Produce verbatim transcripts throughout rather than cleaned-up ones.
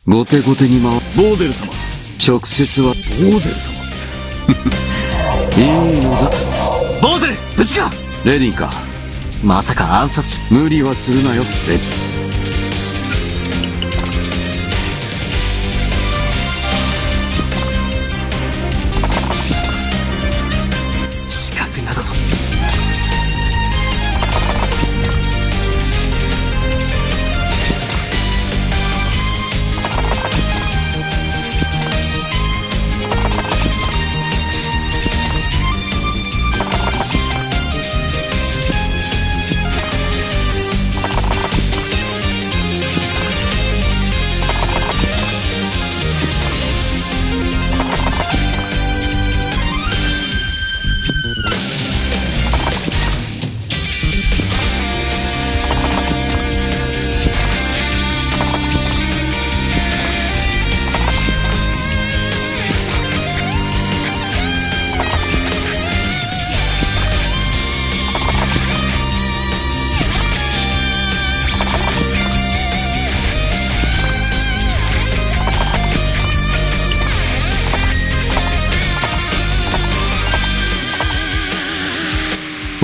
後手後手に回る。ボーゼル様。直接は。ボーゼル様。いいのだ。ボーゼル、無事か？レディンか？まさか暗殺し、無理はするなよ、レ。死角などと。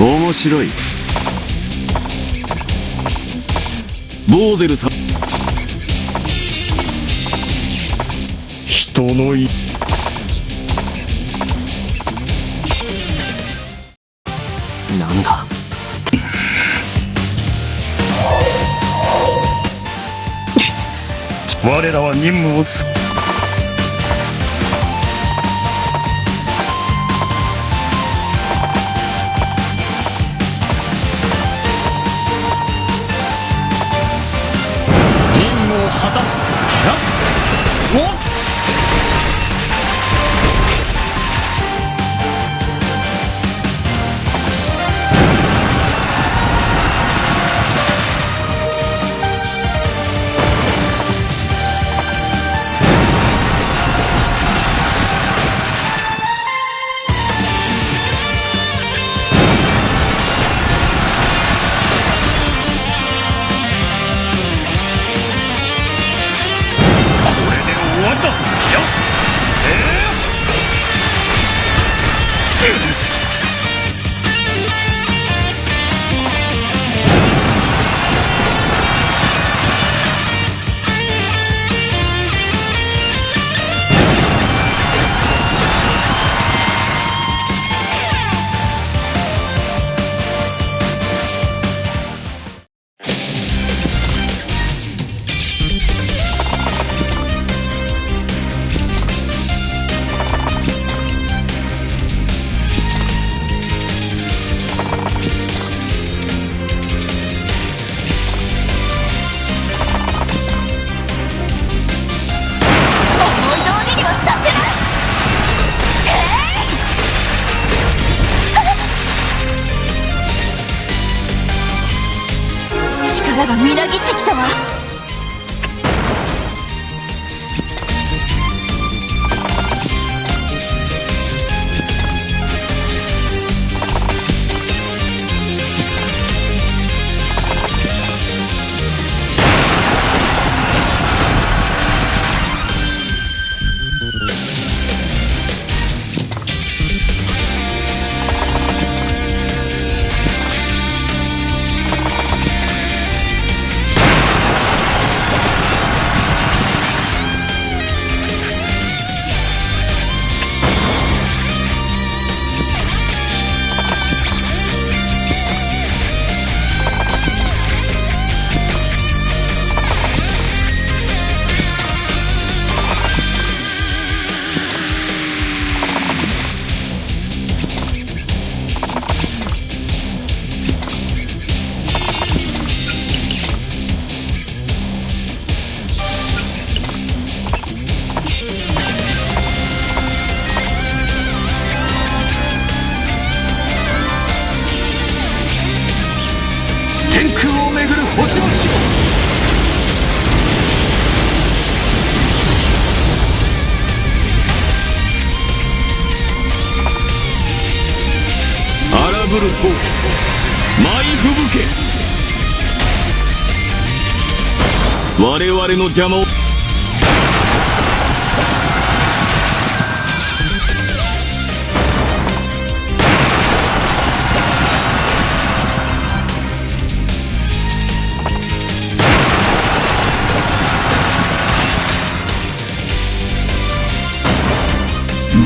面白い。ボーゼルさん。人のい。なんだ？我らは任務をす。任務を果たす。おっ。これで終わりだ。よっ。えー思い通りにはさせない。えい！力がみなぎってきたわ。天空を巡る星の城。荒ぶると舞い吹雪け。我々の邪魔を。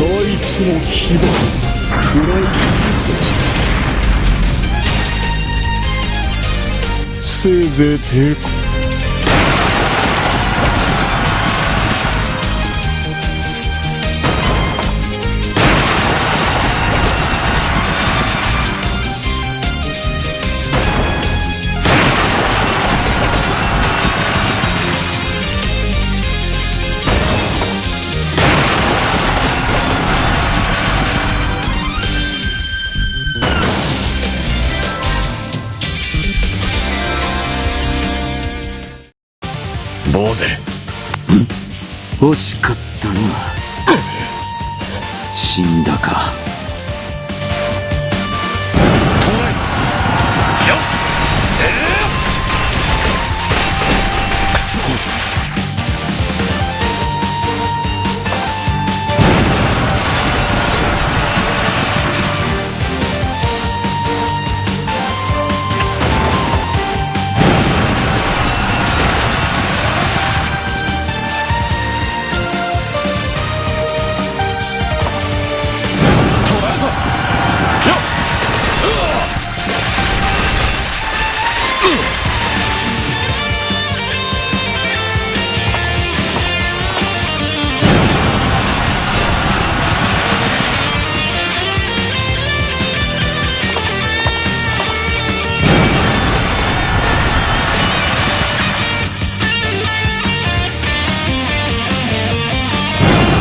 大地の規模を食らい尽くせ。せいぜい抵抗。坊勢。ん？惜しかったな。死んだか。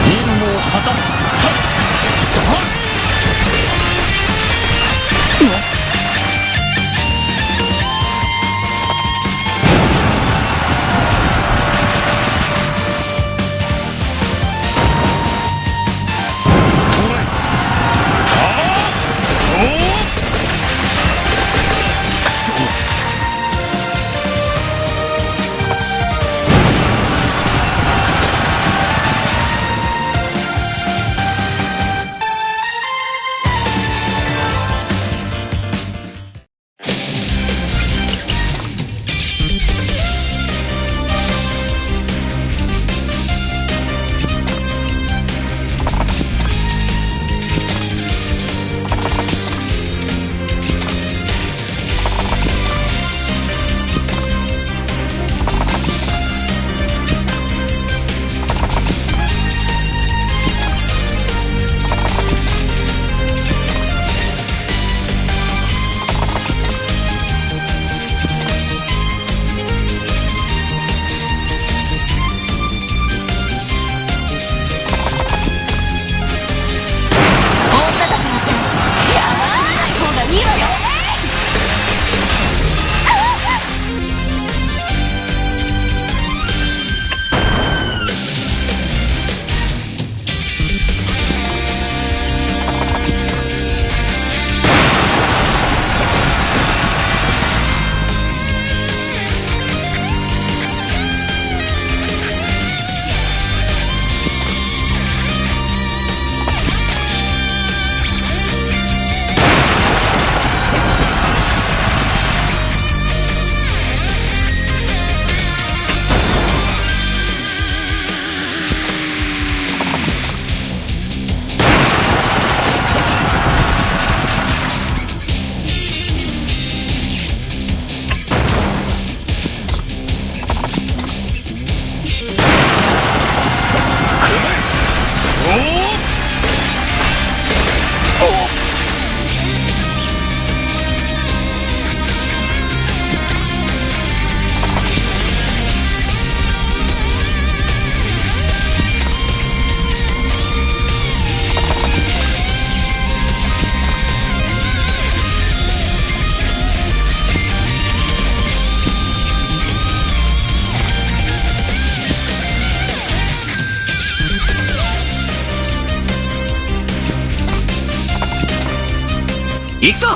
任務を果たす。行くぞ！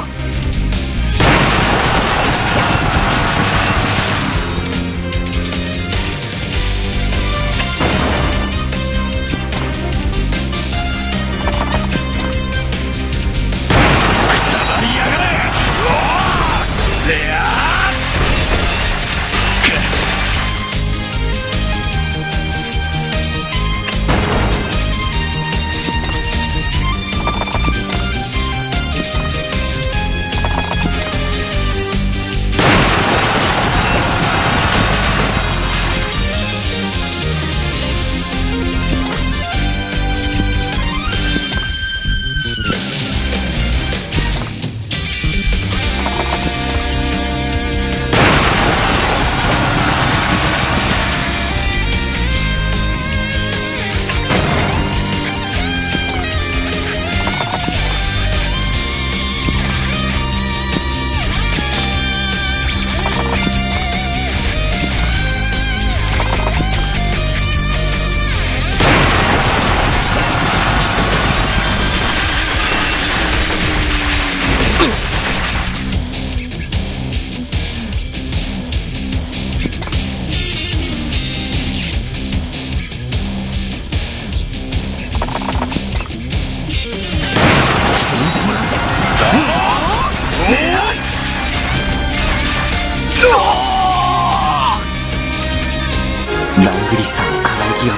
ラングリスさんを輝きよ。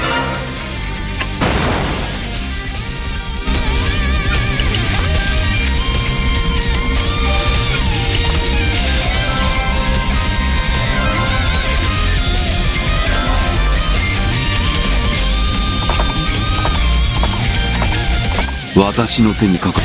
私の手にかか